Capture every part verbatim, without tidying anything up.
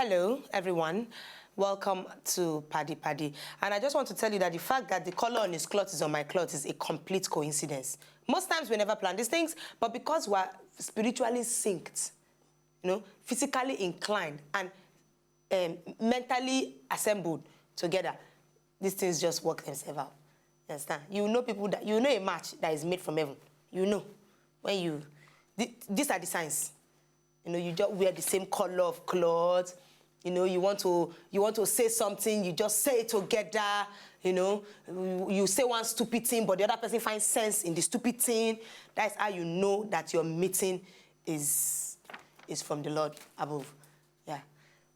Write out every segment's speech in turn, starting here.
Hello, everyone. Welcome to Paddy Paddy. And I just want to tell you that the fact that the color on his cloth is on my cloth is a complete coincidence. Most times we never plan these things, but because we're spiritually synced, you know, physically inclined, and um, mentally assembled together, these things just work themselves out. You understand? You know people that, you know a match that is made from heaven. You know when you, th- these are the signs. You know, you just wear the same color of cloth. You know, you want to, you want to say something, you just say it together. You know, you, you say one stupid thing, but the other person finds sense in the stupid thing. That's how you know that your meeting is is from the Lord above. Yeah.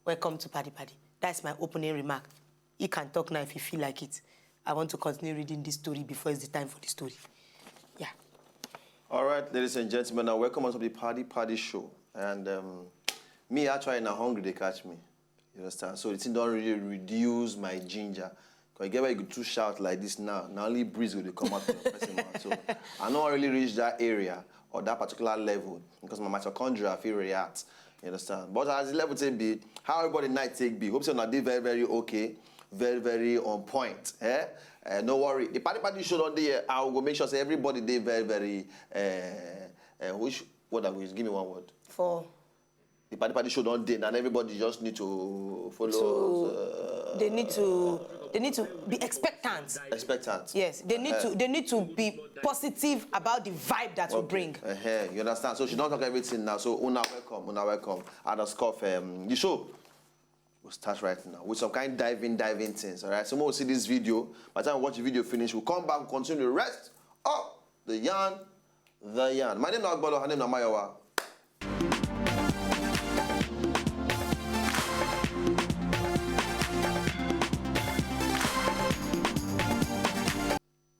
Welcome to Paddy Paddy. That's my opening remark. You can talk now if you feel like it. I want to continue reading this story before it's the time for the story. Yeah. All right, ladies and gentlemen, now welcome to the Paddy Paddy Show. And um, me, actually, now hungry they catch me. You understand? So the thing don't really reduce my ginger. Cause you get where you go to shout like this now. Now only breeze will come out of the person mouth. So I don't really reach that area or that particular level because my mitochondria feel react. You understand? But as the level take be, how everybody night take be. Hope so now they very very okay, very very on point. Eh? Uh, no worry. The Paddy Paddy Show on there. I will go make sure say everybody they very very. Uh, uh, which word I will use? Give me one word. For The Paddy Paddy Show don't day, and everybody just need to follow. To- they need to they need to be expectant. Expectant. Yes, they need to they need to be positive about the vibe that we bring. Uh-huh. You understand? So she don't talk everything now. So una welcome, una welcome. And of course, um, the show will start right now with some kind diving, diving things. All right. So we'll see this video. By the time we watch the video finish, we'll come back and continue the rest of the yarn, the yarn. My name is Agbolo, her name is Mayowa.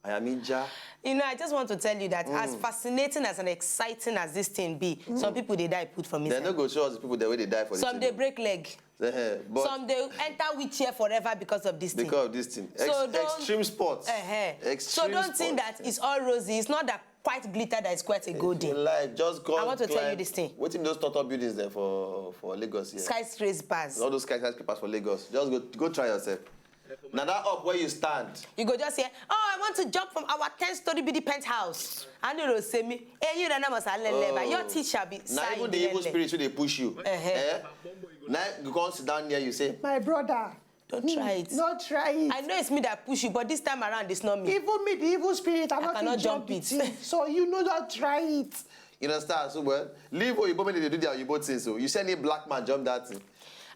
I am Inja. You know, I just want to tell you that as fascinating as and exciting as this thing be, some people they die put for me. They no go show us the people that way they die for the Some thing. They break leg. Eh, but Some they enter wheelchair forever because of this thing. Because of this thing. Ex- So don't- extreme sports. Uh-huh. Extreme So don't think sports. That it's all rosy. It's not that quite glitter that is quite a gold day. Like just come. I want to tell you climb- this thing. Wetin those tall tall buildings there for for Lagos here? Skyscrapers. All those skyscrapers for Lagos. Just go go try yourself. Now that up where you stand. You go just say, "Oh, I want to jump from our ten-story B D penthouse." I know they say me, "Hey, you don't know, must I let Oh. leva." Your teacher be Now even the evil spirit wey dey push you. Uh-huh. Eh? Now you go sit down near you say, "My brother, Don't try it. Not try it." I know it's me that push you, but this time around it's not me. Even me, the evil spirit, I, I cannot jump the it. Thing. So you know that try it. You understand? So well, leave Oyibo make they do their Oyibo thing. So you see any black man jump that thing.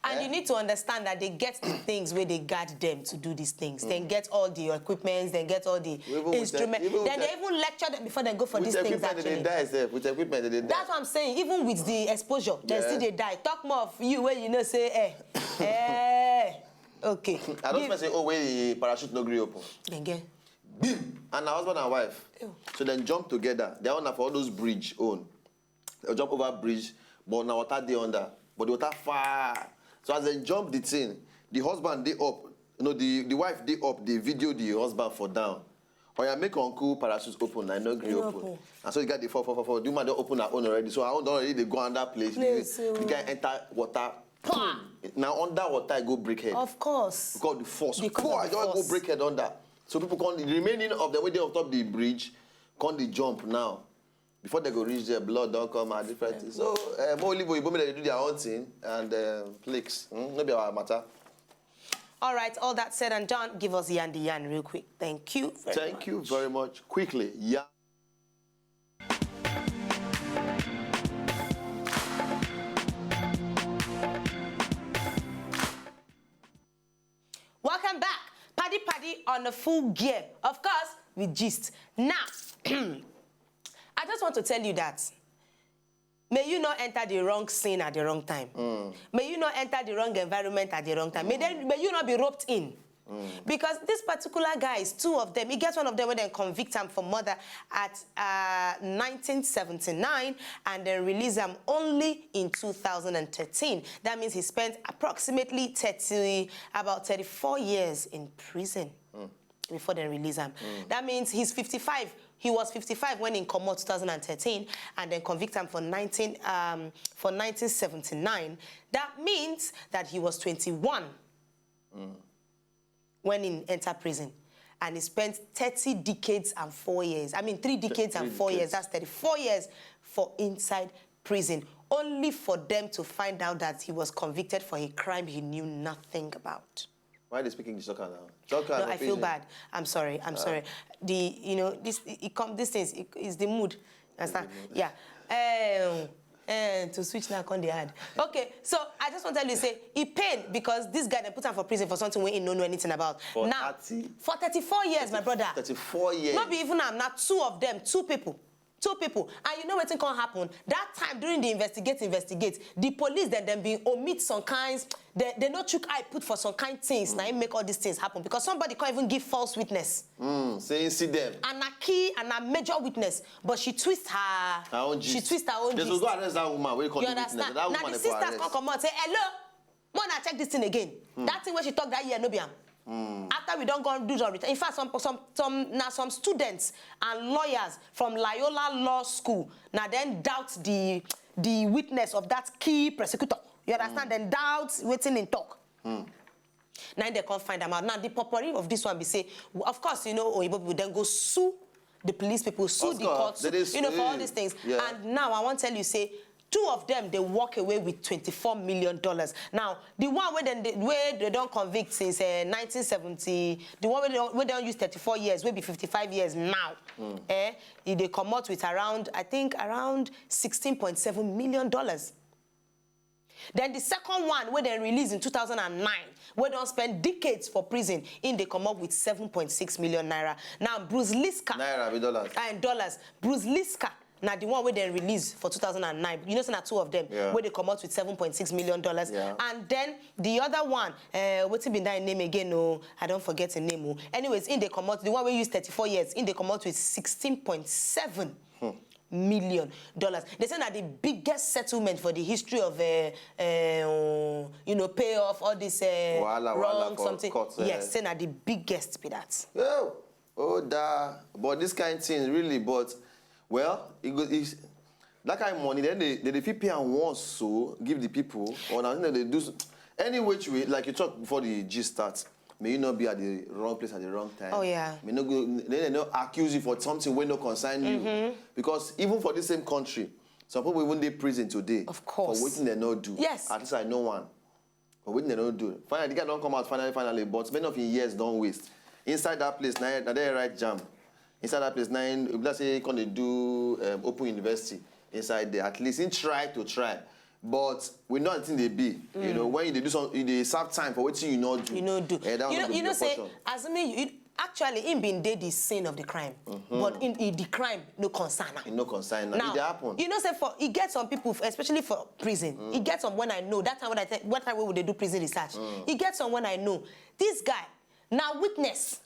And you need to understand that they get the things where they guard them to do these things. Then get all the equipments, then get all the Even with the- instruments. even with Then the- they even lecture them before they go for With these things. Equipment they Actually, die sef. With equipment they die. That's what I'm saying. Even with the exposure, they Yeah. Still they die. Talk more of you where you know say, eh, eh, okay. I don't Give- Person oh where the parachute no gree open. Then get Bim! And na husband and wife. Ew. So dem jump together. Their own na for all those bridge own. Dem jump over bridge, but na water dey under. But the water far. So as dem jump the thing, the husband dey up. You know, the, the wife dey up, dey video the husband for down. Oya, make uncle parachute open, I no gree No open. open. And so the guy dey fall, fall, fall, fall. The woman don open her own already. So her own don already dey go under place. Place, the, the oh. Guy enter water. Pam! Na under water e go break head. Of course. Because the force. Because Poor, of the just go force. Break head under. So people come, the remaining of them wey dey on top the bridge, come dey jump now. Before they go reach there, blood don come out, different things. So uh, more Oyibo make dem dey do their own thing and uh, please, hmm, no be our matter. All right, all that said and done, give us Yan the Yan real quick. Thank you very Thank much. You very much. Quickly, yeah. Welcome back. Paddy Paddy on the full gear. Of course, we gist. Now, I just want to tell you that may you not enter the wrong scene at the wrong time. May you not enter the wrong environment at the wrong time. May, then, may you not be roped in. Because these particular guys, two of them, he gets one of them when they convict him for murder at uh, nineteen seventy-nine and then release him only in two thousand thirteen. That means he spent approximately thirty, about thirty-four years in prison. before dem release am. That means he's fifty-five. He was fifty-five when he comot two thousand and thirteen, and then convict am for nineteen, um, for nineteen seventy-nine. That means that he was twenty-one when he enter prison, and he spent thirty decades and four years. I mean, three decades and four years. That's thirty-four years for inside prison, only for them to find out that he was convicted for a crime he knew nothing about. Why they speaking English? Talk am now. Talk am No, for I feel pidgin. bad. I'm sorry. I'm sorry. The you know this it come these things it, is the mood. Understand? Yeah. Um, and to switch now, come the hard. Okay, so I just want to tell you say he pain because this guy they put him for prison for something we he no know anything about. For Now thirty? For thirty-four years, my brother. Thirty-four years. Not be even am. Not two of them, two people. Two people. And you know wetin come happen? That time during the investigate, investigate, the police then them been omit some kinds, they, they no chook eye put for some kind things. Now it make all these things happen because somebody can't even give false witness. Mm, say you see them. And a key and a major witness, but she twist her. Her own She gist. twist her own They gist. Should go arrest that woman. Wey come You do witness. Understand? That Now woman the they for sisters arrest. Come come out say hello. Wanna check this thing again? That thing where she talked that year no be am. After we don't go and do some return. In fact, some some some now some students and lawyers from Loyola Law School now then doubt the the witness of that key prosecutor. You understand? Then doubt waiting in talk. Now they can't find them out. Now the potpourri of this one be say, of course, you know, Oyibo people then go sue the police people, sue Of the course, courts, they dey you know, for all sue. These things. Yeah. And now I want to tell you say, two of them they walk away with twenty-four million dollars. Now the one where then they, where they don't convict since uh, nineteen seventy, the one where they don't, where they don't use thirty-four years, will be fifty-five years now. Eh, e dey comot with around I think around sixteen point seven million dollars. Then the second one, where they released in two thousand and nine, where don't spend decades for prison, in they come up with seven point six million naira. Now Bruce Liska Naira be dollars. And dollars. Bruce Liska, now the one where they release for two thousand and nine. You know, say na two of them Yeah. Where they come out with seven point six million dollars. Yeah. And then the other one, uh, what's it been that name again? Oh, I don't forget the name. Oh. Anyways, in they come out the one we use thirty-four years. In they come out with sixteen point seven million dollars. They say that the biggest settlement for the history of uh, uh, you know pay off all this uh, Wahala, wahala wrong for something. Court, eh. Yes, say that the biggest be that. Oh, oh, da. But this kind of thing really, but well, it go. It's, that kind of money, then they they, they fit pay am once, so give the people. Or now they do s- any which way, like you talked before the gist starts. May you not be at the wrong place at the wrong time. Oh, yeah. May not go. Then they not accuse you for something wey no concern you. Because even for the same country, some people even dey prison today. Of course. For wetin they no do. Yes. At least I know one. But wetin they no do. Finally, the guy don't come out finally, finally. But many of his years don't waste. Inside that place, now, now they write jam. Inside that place, now, if let's say come dey do um, open university inside there, at least he try to try. But we know anything they be. You know, when you dey do some, you dey serve time for wetin you no do. You no do. Eh, that you one know, go you be know, the say portion. As me, you, actually, him been did the scene of the crime, but in, in the crime no concern am. E no concern am. Now, E dey happen. You know, say for e get some people, especially for prison, e get some when I know that time when I te- what time we would they do prison research. E get some when I know this guy now witness.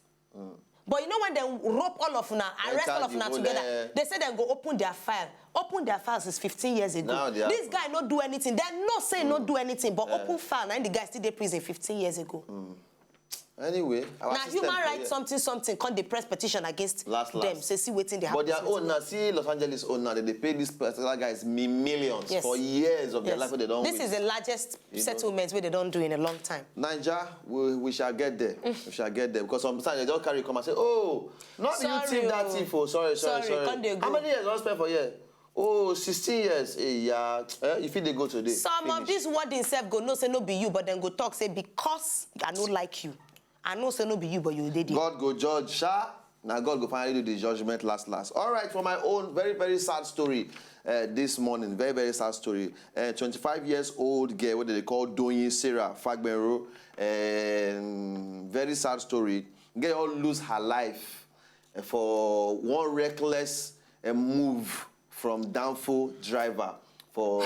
But you know when they rope all of una, arrest Enter all of the una whole, together, eh. They say they go open their file. Open their file since fifteen years ago. Now they This happen. Guy no do anything. They no say no do anything, but open file. Now the guy still dey prison fifteen years ago. Anyway, our Now system human for rights here. Something something come dey press petition against Last, them. last. Say see wetin they But happen. their own now, see Los Angeles own now, they, they pay these particular guys mi- millions Yes. for years of their Yes. Life wey they don't This waste. Is the largest You know. Settlement where they don't do in a long time. Naija, we, we shall get there. We shall get there because sometimes they just carry come and say, oh, not you Sorry, thief that oh. Thief, oh, sorry, sorry, Sorry, sorry. Can't they go? How many years don spend for here? Oh, sixteen years. Hey, yeah. Eh, if they go today. Some of Finish. These word himself go no say no be you, but then go talk say because I no like you. I know say no be you, but you dey there. God go judge, sha. Now God go finally do the judgment last, last. All right, for my own very, very sad story uh, this morning. Very, very sad story. Uh, twenty-five years old girl, what they call Doyin Sarah Fagbenro. Um, very sad story. Girl all lose her life uh, for one reckless uh, move from downfall driver for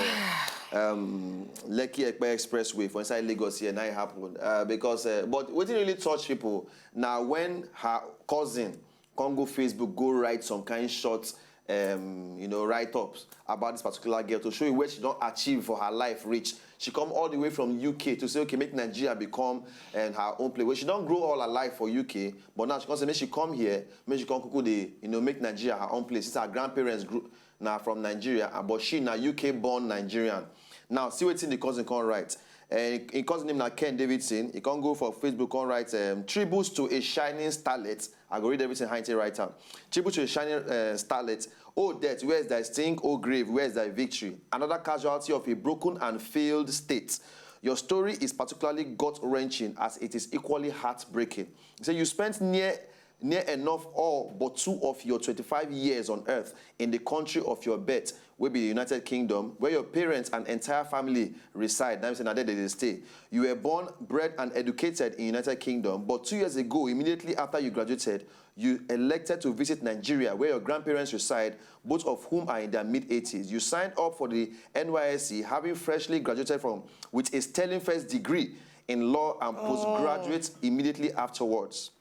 um, Lekki Epe Expressway for inside Lagos here. Now it happened uh, because, uh, but what really touch people now when her cousin come go Facebook, go write some kind short, um, you know, write-ups about this particular girl to show you where she don't achieve for her life reach. She come all the way from U K to say, okay, make Nigeria become and her own place. Well, she don't grow all her life for U K, but now she come say, make she come here, make she come kuku dey, you know, make Nigeria her own place. Since her grandparents grew now from Nigeria, uh, but she na U K born Nigerian. Now, see wetin the cousin come write. And in cousin name na Ken Davidson. He can go for Facebook, can write um, tributes to a shining starlet. I go read everything Heintie write am. Tribute to a shining uh, starlet. Oh death, where is thy sting? Oh grave, where is thy victory? Another casualty of a broken and failed state. Your story is particularly gut wrenching as it is equally heartbreaking. So you spent near near enough all but two of your twenty-five years on earth in the country of your birth, wey be the United Kingdom, where your parents and entire family reside. That means na there they dey stay. You were born, bred, and educated in United Kingdom, but two years ago, immediately after you graduated, you elected to visit Nigeria, where your grandparents reside, both of whom are in their mid eighties. You signed up for the N Y S C, having freshly graduated from with a sterling first degree in law and postgraduate immediately afterwards.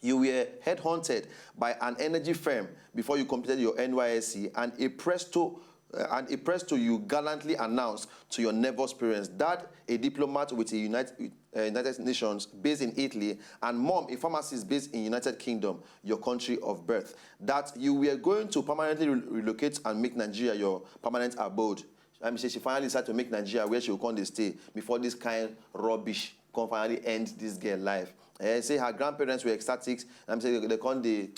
You were headhunted by an energy firm before you completed your N Y S C, and a presto uh, and a presto you gallantly announced to your nervous parents, dad, a diplomat with the United, uh, United Nations based in Italy, and mom, a pharmacist based in United Kingdom, your country of birth, that you were going to permanently re- relocate and make Nigeria your permanent abode. I mean, she, she finally decided to make Nigeria where she will come dey stay before this kind rubbish come finally end this girl life. Eh, say her grandparents were ecstatic. I'm saying they come dey.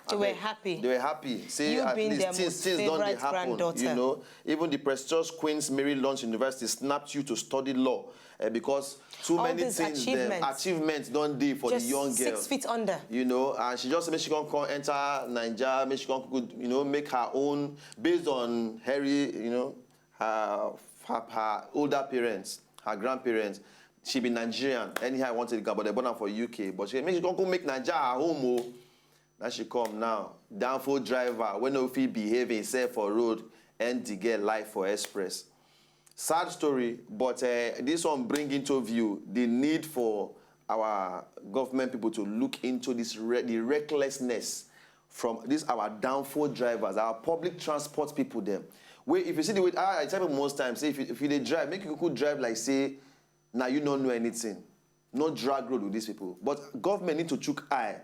They were happy. They were happy. Say You at being least their things, most things don dey favourite happen. granddaughter. You know, even the prestigious Queen's Mary Launch University snapped you to study law uh, because too All many these things, them, achievements. Achievements don't dey for Just the young six girl. Feet under. You know, and she just say make she come come enter Naija, make she come go, you know, make her own based on Harry, you know, her her, her older parents, her grandparents. She be Nigerian. Anyhow I wanted to go, but they born her for U K. But she make she come come make Naija her home. Oh. Now she come now. Downfall driver, when no fit behave himself for road, end the girl life for express. Sad story, but uh, this one bring into view the need for our government people to look into this re- the recklessness from these our downfall drivers, our public transport people them. Wait, if you see the way I, I tell people most times, say if you, if you dey drive, make you could drive like say now you don't know anything. No drag road with these people. But government need to chook eye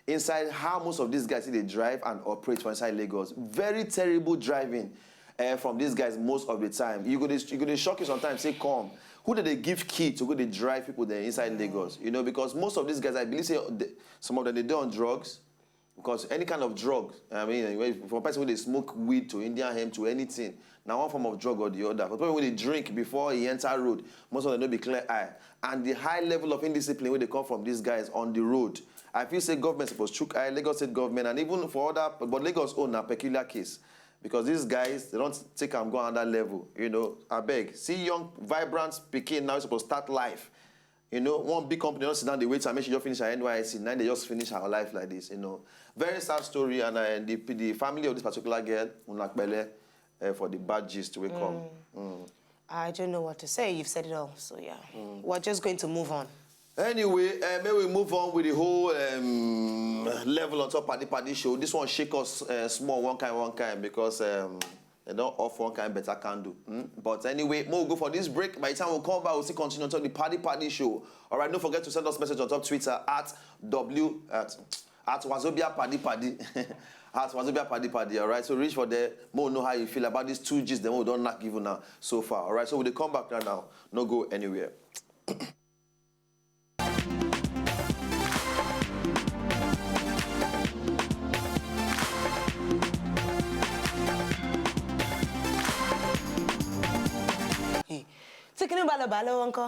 inside how most of these guys dey drive and operate for inside Lagos. Very terrible driving uh, from these guys most of the time. You go dey, you go dey shock you sometimes. Say come, who do they give key to go dey drive people there inside Lagos? You know, because most of these guys, I believe say they, some of them they do on drugs. Because any kind of drug, I mean, when- for person wey dey smoke weed to Indian hemp to anything, na one form of drug or the other. For people wey dey drink before he enter road, most of them no be clear eye. And the high level of indiscipline wey dey come from these guys on the road, I feel say government suppose chook eye, Lagos state government, and even for other, but Lagos own na peculiar case. Because these guys, they don't take am go another level. You know, I beg. See young, vibrant pikin now suppose start life. You know, one big company don't sit down, they wait and make she just finish her N Y S C. Now they just finish her life like this, you know. Very sad story, and uh, the, the family of this particular girl, Unakbele, uh, for the bad gist we come. Mm. I don't know what to say. You've said it all. So yeah, we're just going to move on. Anyway, uh, may we move on with the whole um, level on top Paddy Paddy show. This one shake us uh, small one kind, one kind because um, they don't off one kind better candle. Mm? But anyway, we'll go for this break. By the time we come back, we'll still continue on top the Paddy Paddy show. All right, don't forget to send us message on top Twitter at W at at Wazobia Paddy Paddy. At Wazobia Paddy Paddy. All right, so reach for there. More know how you feel about these two G's. Then we don't knock given now so far. All right, so we dey come back right now. No go anywhere. Tí kìíní bá lọ bá lọ́wọ́ ńkọ́?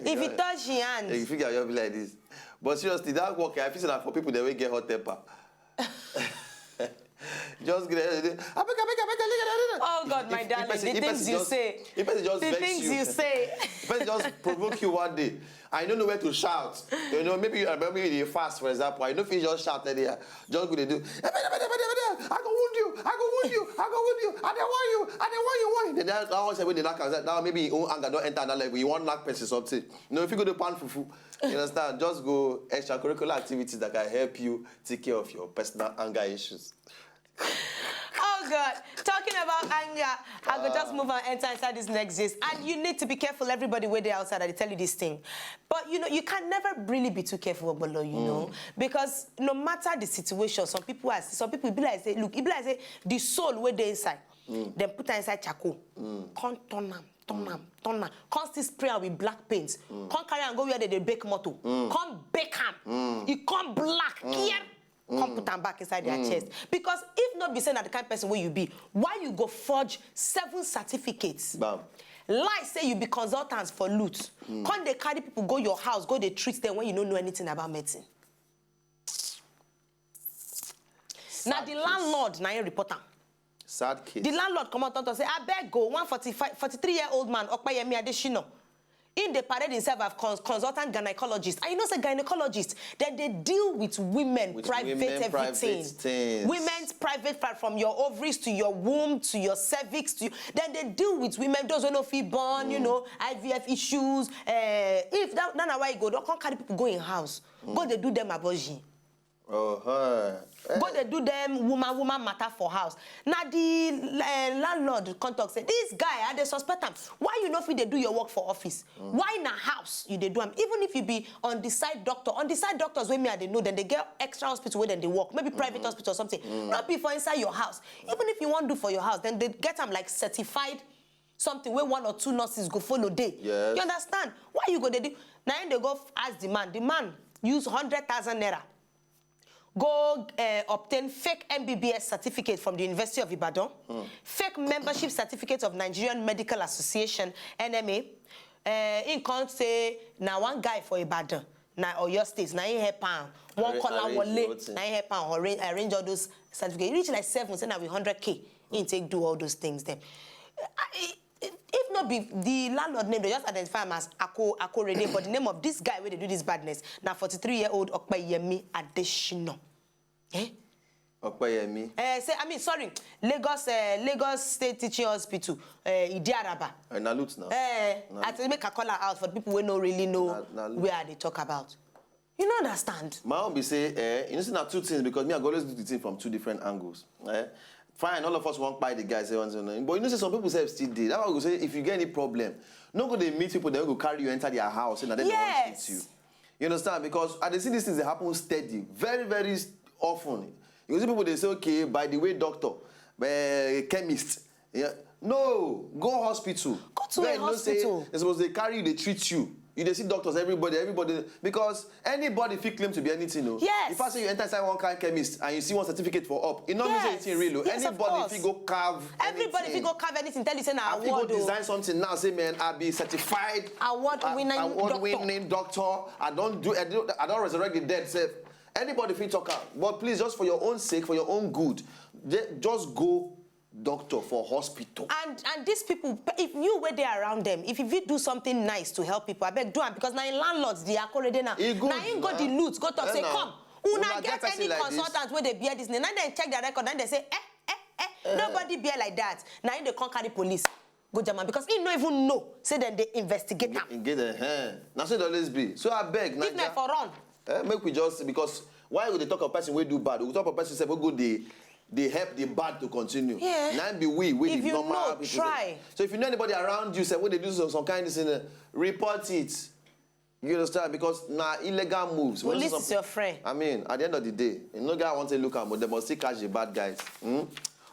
If you touch your hand. You figure you'll be like this. But seriously, that work, I feel like for people that will get hot temper. Just get it. I beg, I beg, I beg, I beg, I beg. Oh God, my darling, the things you say. If person just The vex things you, you say. If person just provoke you one day, I don't know where to shout. You know, maybe you maybe you dey fast, for example. I know if you just shout there, just go dey do. "I go wound you, I go wound you, I go wound you, I dey warn you, I dey warn you, warn you." Then that, that one say when they knock am, now maybe your own anger don't enter another level. You want knock person something. You know, if you go to pan fufu, you understand? Just go extracurricular activities that can help you take care of your personal anger issues. Oh Oh God, talking about anger, I go just move and enter inside this next gist. And you need to be careful, everybody where they outside, I tell you this thing. But you know, you can never really be too careful, Ogbolo, you know, because no matter the situation, some people are, some people be like say, look, it be like say the soul where they inside, then put her inside charcoal, can't turn am, turn am, turn am, can't still spray am with black paint, can't carry am go where they, they bake motor, can't bake am, it can't black, here, come put am back inside their chest. Because if not be say na the kind person wey you be, why you go forge seven certificates? Bam. Lie say you be consultants for loot. Come dey carry people go your house, go dey treat them when you no know anything about medicine. Na the landlord na him report am. Sad case. The landlord come out and talk say, "Abeg go, one forty-five, forty-three year old man, Okpeyemi Adesina." Him dey parade himself as cons consultant gynecologist. And you know say gynecologist, then they deal with women With private women everything. Private things. Women's private part, from your ovaries to your womb to your cervix to you. Then they deal with women, those who no fit born, you know, I V F issues. Uh, if that, that na why you go, don't come carry people go in house. Go they do them abortion. Oh, her. Go dey do them woman woman matter for house. Na the uh, landlord come talk say, "This guy, I dey suspect am. Why you no fit dey do your work for office? Why na house you dey do am? Even if you be on the side doctor, on the side doctors wey me I dey know, then they get extra hospital where then they work, maybe private hospital or something. Not be for inside your house. Even if you want do for your house, then they get am like certified something where one or two nurses go follow day. Yes. You understand? Why you go dey do?" Now they go ask the man. The man use hundred thousand naira, go uh, obtain fake M B B S certificate from the University of Ibadan, fake membership certificate of Nigerian Medical Association, N M A. Uh, in come say na one guy for Ibadan, na Oyo State, na him help am. One Arra- caller arrange Wale, voting. Na him help am arrange, arrange all those certificates. He reach like seven, say na with hundred K. He take do all those things then. I, if not be the landlord name, they just identify him as Ako Akorede, but the name of this guy where they do this badness, now forty-three year old Okpeyemi Adesina. Eh? Okpeyemi. Eh, say, I mean, sorry, Lagos, uh, Lagos State Teaching Hospital, uh, Idiaraba. Uh, na loot now. Eh, I think make a call her out for the people who no really know Na- na- where they talk about. You no understand. My own be say, eh, you know, say na two things, because me I go always do the thing from two different angles. Eh? Fine, all of us want buy the guy say one thing, but you know say some people say still dey. That's why we go say if you get any problem, no go dey meet people, they go carry you enter their house, and then they want Yes. treat you. You understand? Because I dey see these things they happen steady, very very often. You see people they say, "Okay, by the way, doctor, uh, chemist." Yeah. No, go hospital. Go to Then a you know say hospital. They suppose they carry you, they treat you. You dey see doctors, everybody, everybody, because anybody fit claim to be anything. Oh. Yes. If I say you enter inside one kind chemist and you see one certificate for up, you know me say Yes. it's real. Oh. Yes, of Anybody course. Fit go carve. Everybody Anything. Fit go carve anything. Tell you say na I fit go award. Oh. Design something now. Say, "Man, I be certified Award a- winning award doctor. Winning doctor. I don't do. I don't, I don't resurrect the dead self." Anybody fit talk am. But please, just for your own sake, for your own good, ju- just go doctor for hospital. And and these people, if you were there around them, if you fit do something nice to help people, I beg do am, because na him landlords the Akorede now. E good Na him go na. The loot, go talk Eh, say, na. "Come, una Una get get person any like this? Consultant where they bear this name?" Now they check their record, then they say, "Eh, eh, eh, nobody bear like that." Now him they come carry police go German, because he no even know. Say then they investigate am. And get a hand. Now so it always be. So I beg. If na Naija, for run. Eh, make we just, because why would they talk of person we do bad? We talk of person say we go they they help the bad to continue. Yeah. Now be we we If the you normal know, people. Try. So if you know anybody around you, say what they do some, some kind of thing, uh, report it. You understand? Because now illegal moves. When Police some- is your friend. I mean, at the end of the day, you know, guy want to look at, but they must still catch the bad guys. Hmm?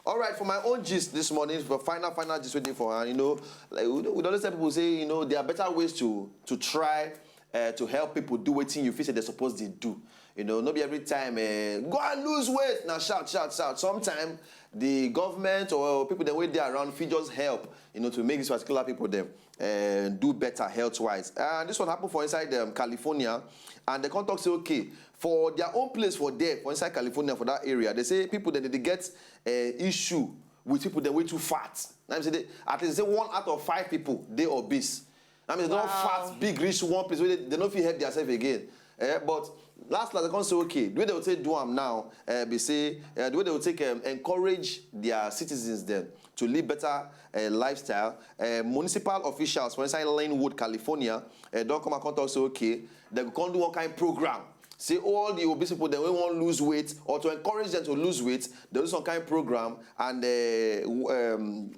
All right, for my own gist this morning, for final, final gist waiting for her, you know, like we, we always tell people say, you know, there are better ways to to try uh, to help people do what you feel say they're supposed to do. You know, not be every time uh, go and lose weight. Now shout, shout, shout. Sometimes the government or people that wait there around feel just help, you know, to make these particular people them uh, do better health-wise. And this one happened for inside um, California, and the contact say okay for their own place for there for inside California for that area. They say people that they get uh, issue with people that way too fat. Let me say they, at least say one out of five people they obese. I mean, they don't Wow. Fat big reach one place where they, they don't feel help themselves again. Eh, but last last I can say okay. The way they will take do am now, uh, be say uh, the way they will take um, encourage their citizens then to live better uh, lifestyle. Uh, municipal officials for inside Linwood, California, uh, don't come and come talk say okay. They go come do one kind program say all the obese people dem wey wan lose weight, or to encourage them to lose weight, they do some kind program, and uh, um,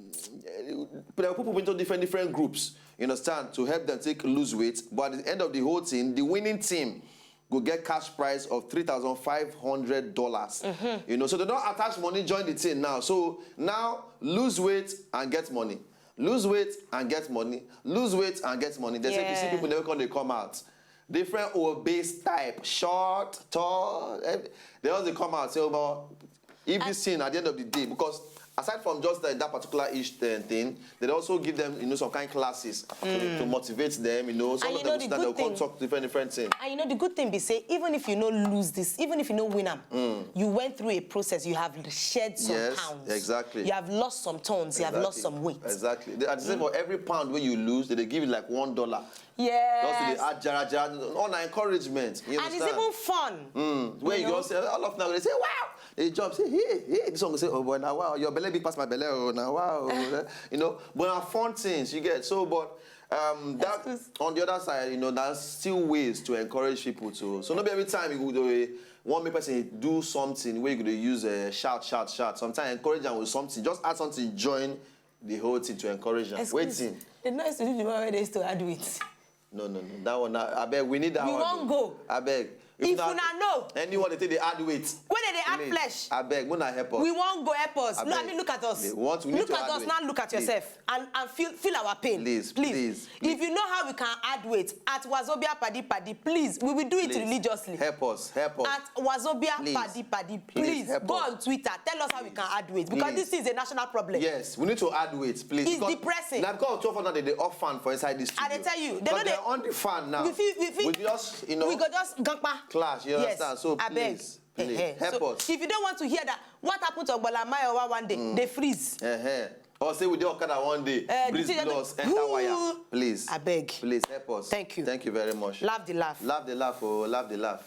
they put people into different different groups, you understand, to help them take lose weight. But at the end of the whole thing, the winning team go get cash prize of three thousand five hundred dollars. You know, so they don attach money join the thing now. So now, lose weight and get money. Lose weight and get money. Lose weight and get money. They say, you see, yeah, people never come, they come out. Different obese type, short, tall. They always come out say, oh, but if this thing at the end of the day, because aside from just that, that particular ish uh, thing, they also give them, you know, some kind of classes to, to motivate them, you know, some of them will stand up and talk different different things. And you know, the good thing be say, even if you no lose this, even if you no win am, you went through a process, you have shed some, yes, pounds, exactly, you have lost some tons, you have lost, exactly, some weight. Exactly. They, at the same, for every pound wey you lose, they dey give you like one dollar. Yes. Just to dey add jara jara on an encouragement. You understand? And it's even fun. Mm. Where you go say, all of now they say, wow. They jump, say, hey, hey. This one go say, oh boy, now wow, your belly big pass my belly, oh, now wow. You know, but na fun things you get. So, but um, that, on the other side, you know, there's still ways to encourage people to. So not every time you go to a one make person do something where you go dey use a shout, shout, shout. Sometimes encourage them with something. Just add something, join the whole thing to encourage them. Excuse, waiting. They know to do the one where they used to add weight. No, no, no. That one, I beg. We need that. We one won't go. I beg. If una know anyone they take the add weight, when they add flesh, I beg, una help us. We won't go, help us. No, I mean, look at us. Look at us now. Look at yourself and and feel feel our pain. Please, please. If you know how we can add weight at Wazobia Paddy Paddy, please, we will do it religiously. Help us, help us. At Wazobia Paddy Paddy, please go on Twitter. Tell us how we can add weight because this is a national problem. Yes, we need to add weight, please. It's depressing. Now because of twelve hundred, they dey off fan for inside this studio. I dey tell you, they know they on the fan now. We feel, we feel, we just, you know, we go just gangpa clash. You understand? So please, please help us. If you don't want to hear that, what happened to Ogbola Mayowa one day? They freeze. Or say we dey Okada one day, breeze blow us, enter wire. Please. I beg. Please help us. Thank you. Thank you very much. Laugh the laugh. Laugh the laugh, oh, laugh the laugh.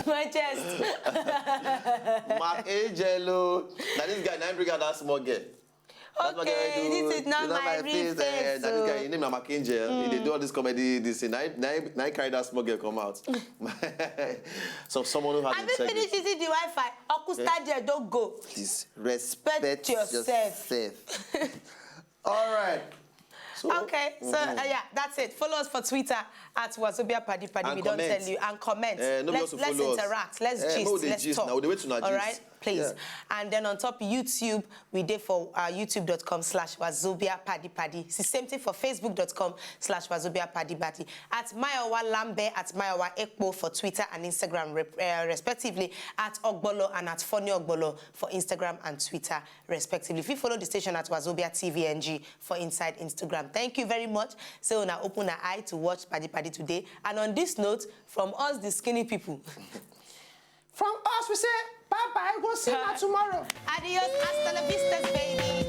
My chest. Mark Angelo. Now this guy, now bring out that small girl. Okay, this is not my real face. That guy, his name na Mark Angel. He dey do all this comedy, this thing. Now, now, now he carry that small girl come out. So someone who has integrity. Have you finished using the Wi-Fi? Okusta there, don't go. Please respect yourself. All right. So, okay, so uh, yeah, that's it. Follow us for Twitter at Wazobia Paddy Paddy. We don't tell you and comment. Uh, let's, let's interact. Let's uh, gist. Let's gist talk. Now, we wait to all right, please. Yeah. And then on top YouTube, we dey for uh, youtube dot com slash Wazobia Paddy Paddy. It's the same thing for facebook dot com slash Wazobia Paddy Paddy. At Mayowa Lambe, at Mayowa Ekpo for Twitter and Instagram, rep, uh, respectively. At Ogbolo and at Funny Ogbolo for Instagram and Twitter, respectively. If you follow the station at Wazobia T V N G for inside Instagram. Thank you very much. So now open an eye to watch Paddy Paddy today. And on this note, from us, the skinny people, from us, we say bye bye. We'll see you tomorrow. Adios, hasta la vista, baby.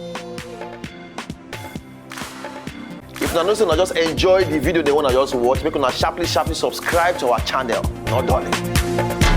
If una know say una just enjoy the video they wanna just watch, make una sharply, sharply subscribe to our channel. No darling.